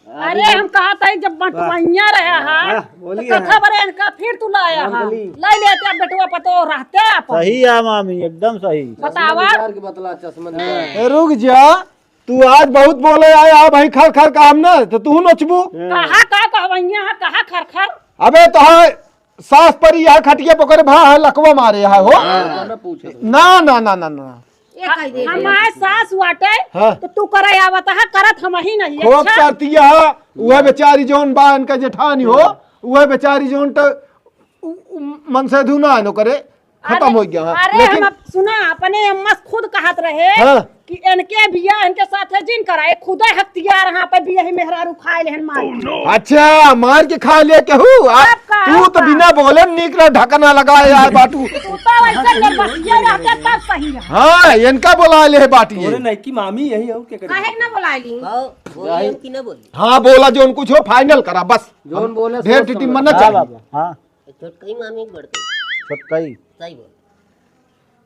अरे, हम कहा था, जब बंटवाइया रहा है, हाँ, तो बोलिए कथा हाँ। बरे इनका फिर तू लाया राम है। बली। लाई लेते अब बेटवा पतो रहते आप। सही है मामी, एकदम सही। बतावा। चश्मा निकाल के बतला, चश्मा निकाल। ए, रुक जा, तू आज बहुत बोले आए, आ भाई खर खर काम ना, तो तू नचबू। कहा का कहवैया है, कहा खर खर? अबे तो है, सास पर यह खटिया पकड़े भा है, लकवा मारे है हो। हाँ, ना पूछे। ना, ना, ना, ना, ना। ये कह दे। हमार सास वाटे, हाँ। तो तू करे आवत है, करत हम ही नहीं। खूब अच्छा? करती है, वह बेचारी जौन बा इनका जेठानी हो, वह बेचारी जौन तो उ, उ, मन से धुना है नो करे, खत्म अरे, हो गया, हाँ। अरे, लेकिन हम अप-, सुना, अपने अम्मा से खुद कहत रहे हाँ। कि इनके बिया इनके साथे जिन कराए, खुदे हथियार यहाँ पे बिया ही मेहरारू खाए लेहन मार के। अच्छा, मार के खा ले केहू? आ, अब का, तू अब तो का? बिना बोले निकला ढकना लगाए यार बाटू। तू तो वैसे जब बसिया रहते तब सही रहा। हाँ, इनका बोला ले बाटी तोरे ये। नइकी मामी यही हो, के करे? काहे के ना बोला ली? आओ, बोलिए कि ना बोलिए? हाँ, बोला जो कुछ हो, final करा, बस। जोन बोले ढेर सोच टिटिम समझ। मत हाँ, चाहिए। बाबा, हाँ। छोटकई मामी के बड़कई। छोटकई। सही बोल।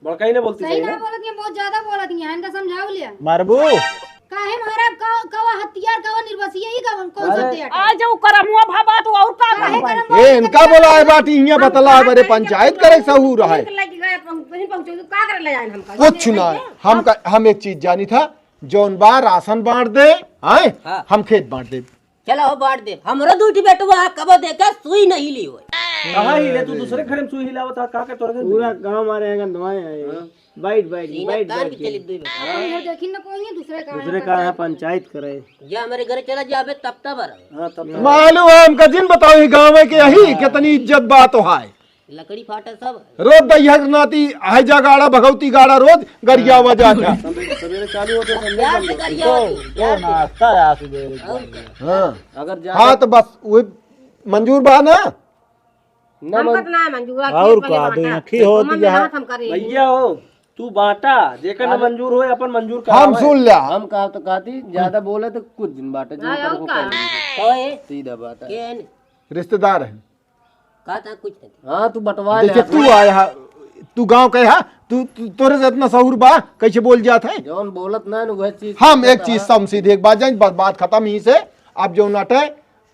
बड़कई ने बोलती सही सही ना ना? बोलत है, बहुत ज्यादा बोलत है, इनका समझाओ लिया। मारबू? काहे मारा? का, कवा हथियार, कवा निर्बसिया, ई कवन, कौन सा अरे। हथियार? आ जाओ करमुआ भाबा तो और का काहे करबा? करम ए, इनका बोला है बाटी, इहाँ हम बतला है, का बरे करें, पंचायत जब करे, सहूर है। इनके लगे गए, पहुं-, कहीं पहुंचो, तो का करे ले जाए हमका? कुछ ना, हम का, हम एक चीज जानी था, जौन बा राशन बांट दे, आए? हाँ। हम खेत बांट दे। चला हो बांट दे। हमरो दू ठी बेटवा है, कबो देखे सुई नहीं ली होय। कहाँ ही ले तू दूसरे घर में सुई हिलावत है, का के तोरे घर में? पूरा गांव मारे हैं गंधवाए हैं। हाँ। बैठ, बैठ, सीना बैठ, तान बैठ के के। चली दुई बेटा। हाँ, ये देखी ना कोई नहीं, दूसरे का दूसरे है का है पंचायत। पंचायत करे। ये हमारे घर चला जाबे तब तब आ रहा। हाँ, तब तब। मालूम है हमका जिन बताओ ये गांव में के यही हाँ। कितनी इज्जत बात हो है। लकड़ी फाटा सब। रोज दहिया के नाती, हाय जा गाड़ा, भगवती गाड़ा, रोज गरियावा जाता। सवेरे, सवेरे चालू होते, संध्या बंद होते। गरियावा तो, तो नाश्ता है सवेरे और क्या? हाँ। अगर जा हाँ, तो बस वही मंजूर बा ना? ना हम मन- कतना है मंजूर, और का, दो आँखी होती है। भैया हो, तू बांटा, जेकर ना मंजूर होए, अपन मंजूर हम करावे। सुन लिया। हम कहा तो कहती, ज्यादा बोले तो कुछ दिन बाटे, जो हाँ, कर और वो का? कर लीजिए। ओए, सीधा बात है। के न? रिश्तेदार है। का था कुछ नहीं। हाँ, तू बंटवा ले जैसे अपने। तू आया है, तू गांव के है, तू, तू, तोरे से इतना सहूर बा, कैसे बोल जात है? जौन बोलत ना, वह चीज हम एक चीज हम सीधे एक बात जान, बस बात खत्म ही से। अब जौन अटे,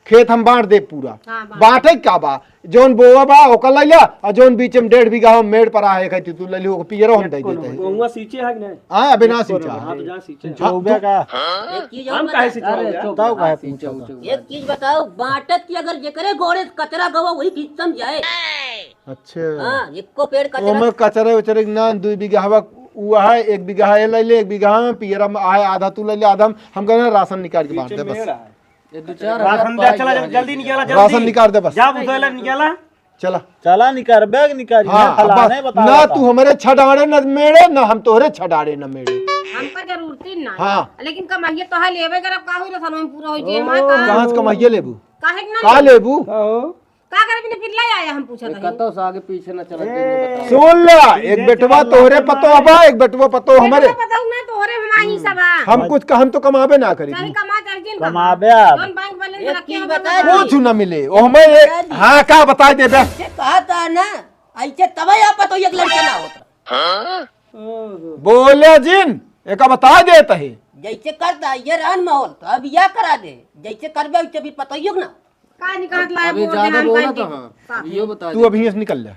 खेत हम बांट दे पूरा। हाँ, बांट। बांटे का बा? जौन बोवा बा, ओकर ले ला, और जौन बीच में डेढ़ बीघा हम मेड़ पर आहे, कहती तू ले लियो, ओकर पियरो हम दे देते हैं। गहुआ सींचे है कि नहीं? हाँ, अबे ना सींचा। हाँ, तो जा सींचे। हाँ, चौबे तू का? एक चीज और हम बता। काहे सींचे? अरे, चुप तब रहा, काहे सींचे, पूछा था? चुप रहा। एक चीज बताओ, बांटत की अगर जेकरे गोड़े कचरा गवा, वही खींचम जाए। अच्छा। हाँ, एको पेड़ कचरा ओमे कचरे उचरे के ना, दुई बीघा हवा उ है, एक बीघा है ले ले, एक बीघा में पियरा में आए, आधा तू ले ले, आधा हम, हम कहना राशन निकाल के बांट दे बस। ये दो चार राशन हजार दे, चला, पाई जल्दी निकाला, जल्दी। राशन निकाल दे बस। जा, बुझाइला निकाला। चला। चला निकाल, बैग निकाल, हाँ, ना फलाने बस, बता ना बता। तू हमरे छडाड़े न मेड़े, ना हम तोहरे छडाड़े न मेड़े। हमका जरूरत ही ना। हाँ। लेकिन कमाइए तो है, लेबे करब, का होई, रसनवा में पूरा होई, जे हमारे ओ। का। कहाँ से कमाइए लेबू? काहे के ना का लेबू? लेबू? का हो? का करे बिना फिर ले आया, हम पूछत हई। कतौ से आगे पीछे न चलत जाइए, बताओ। सुन ला, एक बेटवा तोहरे पतोह बा, एक बेटवा पतोह हमरे। बेटवा पतोह ना तोहरे, हम आही सब आ। हम कुछ, हम तो कमाबे ना करी। चाहे कमा, चाहे जिन कमा। कमाबे आप। जौन बैंक बैलेंस एक रखे चीज हम बता बता दी। कुछ ना मिले। ओ हमें ये, बता दी। हाँ, का बताई देबे? से कहा था ना, ऐसे तबे आप पतोह एक लड़के ना होता। हाँ? बोले जिन, एका बताई देत है। जैसे करता ये रहन माहौल, तो अब या करा दे। जैसे करबे, वैसे भी पतोह ना। का निकाल लाए अभी बोल दे ज्यादा हम बोला कहीं था, के। हाँ। का? अब यो बता तू दे। अभी यहाँ से निकल जा।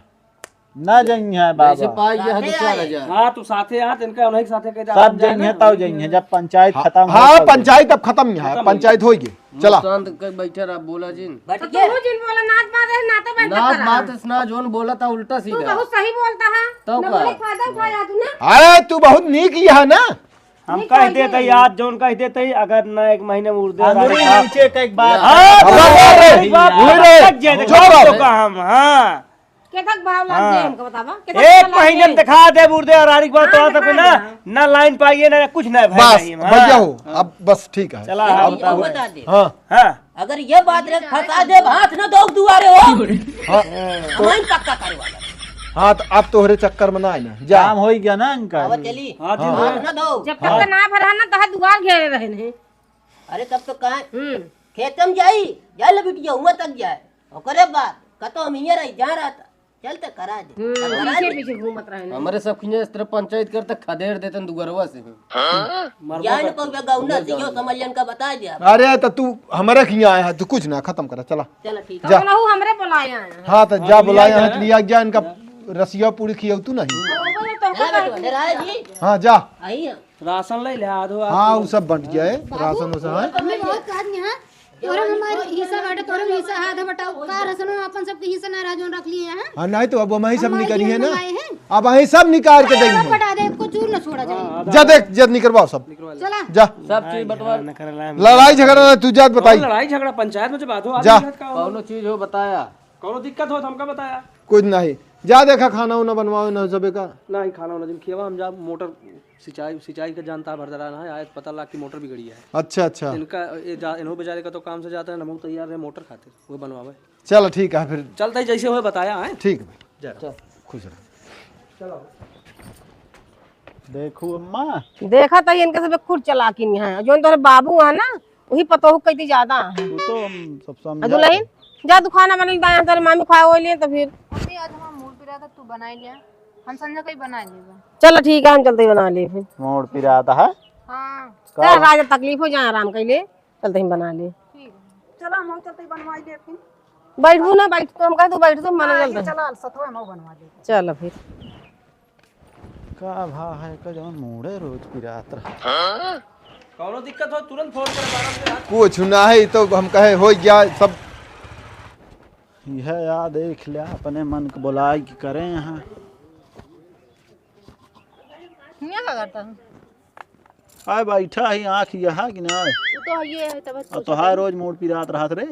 ना जाइए है बाबा। जैसे पाई गया है तो साथे चार हजार। हाँ, तू साथे आ, इनका उन्हीं के साथे कह दे, सब हम जाए जाइए, ना। तब जाइए, जब पंचायत हाँ, खत्म हो, हाँ, तब पंचायत अब खत्म है, खत्म हो पंचायत गई। होइगे। चला। शांत कर बैठे रहा, बोला जिन। बैठ तो गया। तू जिन बोला, नात बात है, नाते बैठ नात करा। बात है, ना जोन बोला था उल्टा तू सीधा। बहुत सही बोलता है। तो ना का? बोले फायदा उठाया तू ना। अरे, तू बहुत नीक ही है ना। हम नहीं कह खाई देते है। यार, जौन कह देते, अगर ना एक महीने में उर्दे अंगूरी वाले नीचे का एक बात हाँ, है। बराबर रे। एक बात हुई रे। लग जाए, चुप रहो। तो का हम, हाँ। केतक भाव लग हाँ। जाए हमको बतावा, केतक एक भाव लग महीने में जाए? दिखा दे उर्दे और आरिक बार तो हाँ, आ तक दिखा ना, दे। ना लाइन पाइए, ना कुछ ना भाई बस, नहीं, हाँ। भैया हो, अब बस ठीक है। चला, अब हाँ, ये बताओ। बता दे। हाँ। हाँ। अगर ये बात रे फंसा दे, हाथ ना दो दुआरे हो। हाँ। हमारी पक्का करे वाला। हाँ, तो अब तोहरे चक्कर में ना आए ना, जा। काम हो ही गया ना अंकल। अब चली। हाँ, हाँ। हाथ ना दो। जब तक हाँ। ना भरा ना, तहा दुआर घेरे रहे नहीं। अरे तब तो कहाँ हम्म। खेतम जाई, जाए ले बिटिया, हुआ तक जाए। ओकरे बाद कतो हम हियाँ रही, जा रहा था। चल त करा दे। हम्म, करा पीछे दे। पीछे घूमत रहे ना। हमरे सब खिंजा इस तरह पंचायत करते खदेड़ देते दुगरवा से। हाँ? मरबो ज्ञान करते। को बे गौना से यो समझ लेन का बता दे आप। अरे त तू हमरे खिंजा आया है, तू कुछ ना खत्म करा, चला। चलो ठीक है। जा। कौन हूँ हमरे बुलाए आए हैं। हाँ, त हाँ, जा लिया बुलाए जा। हैं, लिया जा इनका रसिया पूरी खियाऊ तू नहीं। वो बोले तो ए बेटवा, डराए जी। हाँ, जा। आई है। राशन ले ले, आधो हाँ, आधो। उ सब बंट गया है, बाबू, राशन उसन है। हमें बहुत कहा दिया है। तोरे में हमार हिस्सा बाटे, तोरे में हिस्सा आधा बटाओ। का राशन में अपन सबके हिस्सा ना रहा, जोन रख लिए हैं। हाँ, नहीं तो अब हम ही सब हम निकाली ही है ना। मंगाए हैं। अब हम ही सब निकाल के देंगे। सब बटा दे, कुछ चूर ना छोड़ा जाए। हाँ, आधा जा देख, जद निकलवाओ सब। निकलवा ले। चला। जा। सब चीज बंटवा। लड़ाई झगड़ा ना, तू जात बताई। कौन लड़ाई झगड़ा? पंचायत में जब आधो आधो जा। कौनो चीज हो बताया। कौनो दिक्कत हो तो हमका बताया। कुछ नहीं। जा देखा खाना उना बनवाओ ना सबे का। नहीं, खाना उना जिन खियावा, हम जा मोटर सिंचाई, सिंचाई का जानता भरदरा ना है, आए तो पता लाग कि मोटर बिगड़ी है। अच्छा, अच्छा। इनका, ये जा, इन्हों बेचारे का तो काम से जाता है, नमो तैयार रहे मोटर खातिर, वो बनवावे। चलो ठीक है फिर। चलता ही जैसे हुए बताया है। ठीक है भाई। जा। चल। खुश रहो। चलो। देखो अम्मा। देखा तो इनके सब खुद चलाकी नहीं है। जोन तोरे बाबू है ना, वही पतोह कहती ज्यादा है। तू तो हम सब समझा दुल्हन, जा तू खाना बना ले, दाया तेरे मामी खाए हो लिए तो फिर। मम्मी, आज हमारा मूड पिरा था, तू बना ही लिया। हम संझा का ही बना लेबे। चलो ठीक है, हम चलते ही बना ले फिर। मूड पिरा था है? हाँ। का? तेरा राजा तकलीफ हो जाए, आराम कर ले, चलते ही बना ले। ठीक है। चलो, हम चलते ही बनवा ले फिर। बैठबू ना, बैठ तो हम कह, तू बैठ तो मना हाँ, चलते। चला, सतवा हम बनवा ले। चलो फिर। का भा है का जवन मूड़े रोज पिरात रहा। कौनो दिक्कत हो तुरंत फोन कर, बारह बजे रात। कुछ ना है, तो हम कहे हो गया सब। यह या देख लिया, अपने मन के बोलाई के करे यहाँ। हियाँ का करता है? आए बैठा ही आँख यहाँ कि ना? वो तो ये है तब और तोहार रोज मूड़ पिरात रहत रे।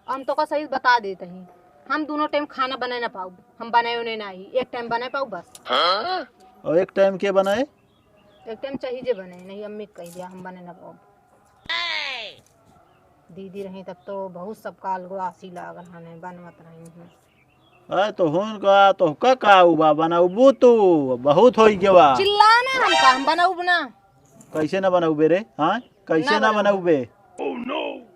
हम तो का सही बता देते हैं, हम दोनों टाइम खाना बनाए ना पाऊ, हम बनाए उन्हें ना ही, एक टाइम बनाए पाऊ बस। और एक टाइम के बनाए? एक टाइम चाहिए जे बनाए, नहीं अम्मी कह दिया हम बनाए ना पाऊ। दीदी रही तब तो बहुत सब काल गो आसी लागल हने बनवत रही हैं। अरे तो हुन का, तोहका का उबा बनाउबू तू, बहुत होई गवा। चिल्ला ना हमका, हम बनाउब ना। कैसे ना बनाउबे रे? हाँ, कैसे ना ना बनाउब। बनाउबे?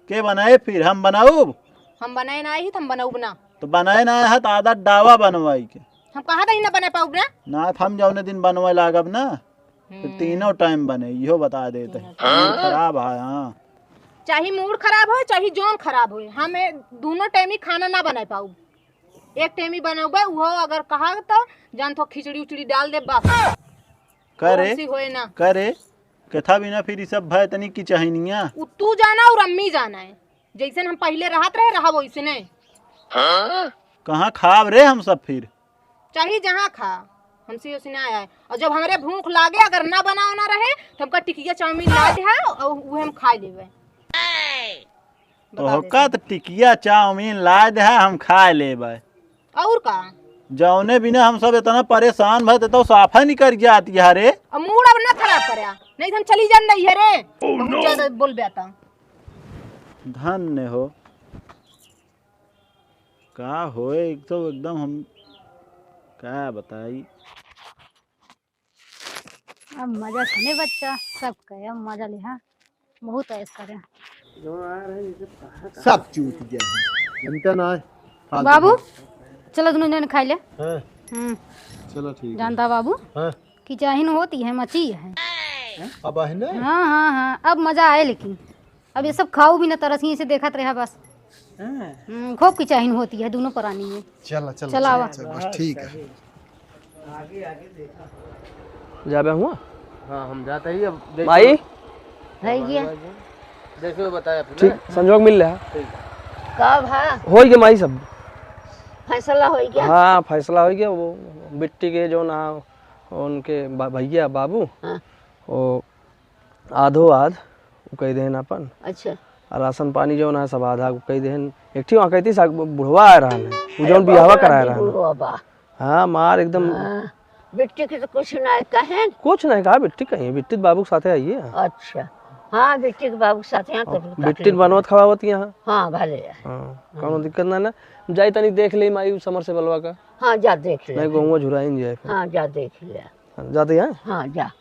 के बनाए फिर, हम बनाउब? हम बनाए ना आई तो हम बनाउब ना। तो बनाए ना है तो आधा डावा बनवाई के। हम कहा दही ना बना पाउब ना। ना, हम जौने दिन बनवे लागब ना, तो हम्म। तीनों टाइम बने, इहो बता देते। तीनों टाइम। मूड खराब है, हाँ। चाहे मूड खराब हो, चाहे जौन खराब हो, हम ए-, दोनों टाइम ही खाना ना बना पाउब। एक टाइम ही बनौबे, उहो अगर कहा तो जान तो खिचड़ी उचड़ी डाल दे बस। करे, हमसे होए ना। करे, कथा बिना फिर ई सब भय तनी की चाहिनिया। उ तू जाना और अम्मी जाना है। जैसन हम पहिले रहत रहे, रहब वैसने। कहाँ खाब रे हम सब फिर? चाहे जहाँ खा, हमसे ओसे ना आए। और जब हमरे भूख लागे, अगर ना बनावे ना रहे, तो हमका टिकिया चाउमीन ला दे है और उहे हम खा लेबे। तो बता होका देते। तो टिकिया चाउमीन ला दे है, हम खा लेबे। और का? जौने बिना हम सब इतना परेशान भय, तो साफा निकल जाती है रे। अब मूड अब ना खराब करे, नहीं तो हम चली जान रही है रे। बहुत ज्यादा बोल बेटा। धन्य हो। का होए, एक तो एकदम हम का बताई। अब मजा से नहीं बच्चा, सब कहे अब मजा लिहा, बहुत ऐश करे। सब चूत गया है, जनता ना है, फालतू बाबू, बात। चलो दोनों जने खाई ले। हाँ। हम्म। चलो ठीक है। जानता बाबू, हाँ। कि चाहिन होती है, मची है। अब है ना? हाँ, हाँ, हाँ, अब मजा आए लेकिन। अब ये सब खाऊ भी ना तरस, यहीं से देखत रहा बस। हाँ। हम्म, खूब की चाहिन होती है दोनों प्राणी में। चला, चला, चला, चला, आवा। चला, बस ठीक है। जाबे हुआ? हाँ, हम जाते ही अब देखो। माई? है ये। देखो, बताया फिर ठीक, ना। संजोग मिल रहा। ठीक। का भा? होई गया माई सब। फैसला होई गया? हाँ, फैसला होई गया। वो बिट्टी के जो ना, उनके बा-, भैया, बाबू, हाँ। वो आधो आध उ कह देहन अपन। अच्छा। आ राशन पानी जौन है सब आधा उ कह देहन। एक ठे वहाँ कहती सा बुढ़वा आए रहन है, उ जौन बियाहवा कराए रहन। बुढ़वा बा। हाँ, मार एकदम। हाँ, बिट्टी के तो कुछ ना कहेन। कुछ नहीं कहा, बिट्टी कहीं, बिट्टी तो बाबू के साथे आई है। अच्छा। हाँ, बिट्टी के बाबू के साथे यहाँ हाँ, कभी बिट्टी काट बनवत लेते। खवावत यहाँ। हाँ, भले है। हाँ, हाँ। कौनो दिक्कत ना ना। जाई तनी देख ले माई समरसेबलवा का। हाँ, जा देख ले। नहीं, गहुआ झुराइन जाए फिर। हाँ, जा देख ले। हाँ, जाते हैं? हाँ, जा।